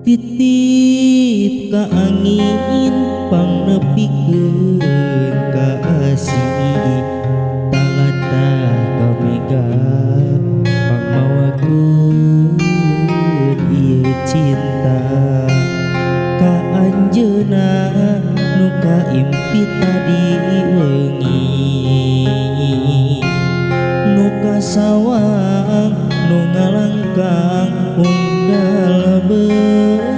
Titip ka angin pangnepikeun ka asih talatah ka mega pangmawakeun ieu cinta ka anjeunna nu kaimpi tadi wengi nu kasawang nu ngalangkang unggal beurang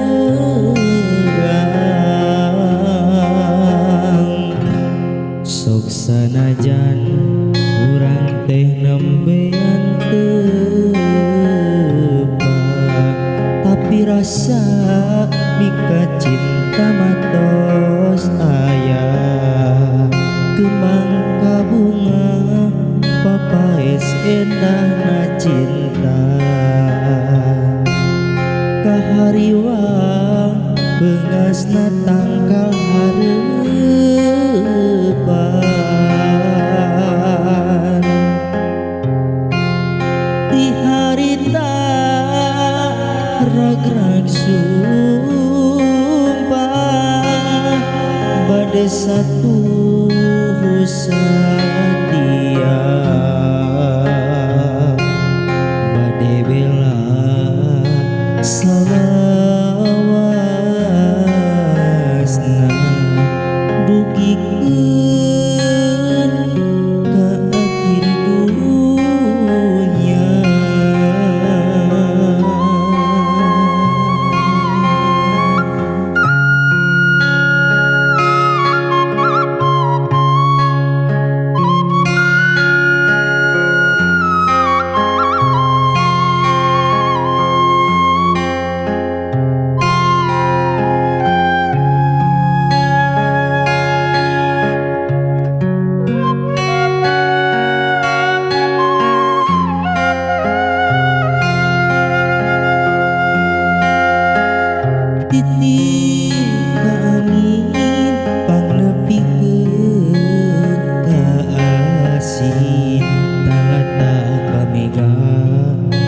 sok sanajan urang teh nembean tepang tapi rasa mika cinta matos aya kembang kabunga papaes endahna cinta kahariwang beungasna tangkal hareupan di harita ragrag sumpah bade satu satia bade bela salawasna dugikeun ka akhir dunya. Titip ka angin pangnepikeun ka asih talatah ka mega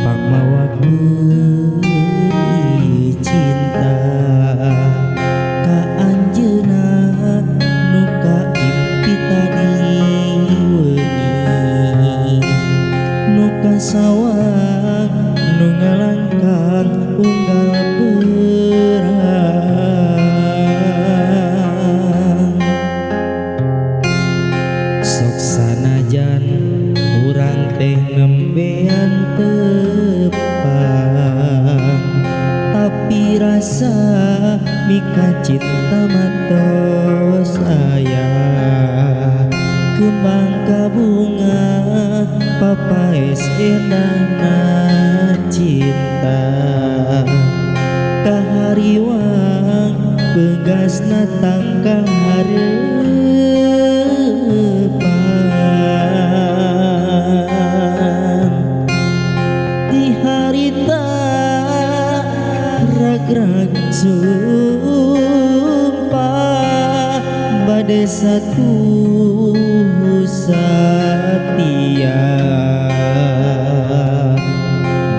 pangmawakeun cinta ka anjeunna nu kaimpi tadi wengi nu kasawang nu ngalangkang unggal beurang sok sanajan urang teh nembean tepang tapi rasa mika cinta matos aya kembang kabunga papaes endahna cinta kahariwang beungasna tangkal hareupan di harita ragrag sumpah bade satu satia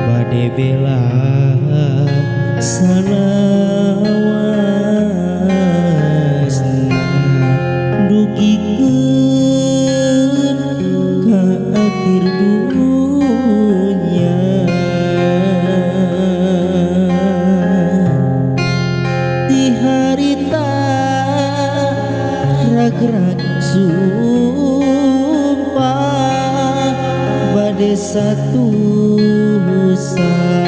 bade bela salawasna dugikeun ka akhir dunya. Di harita ragrag sumpah bade satu satia.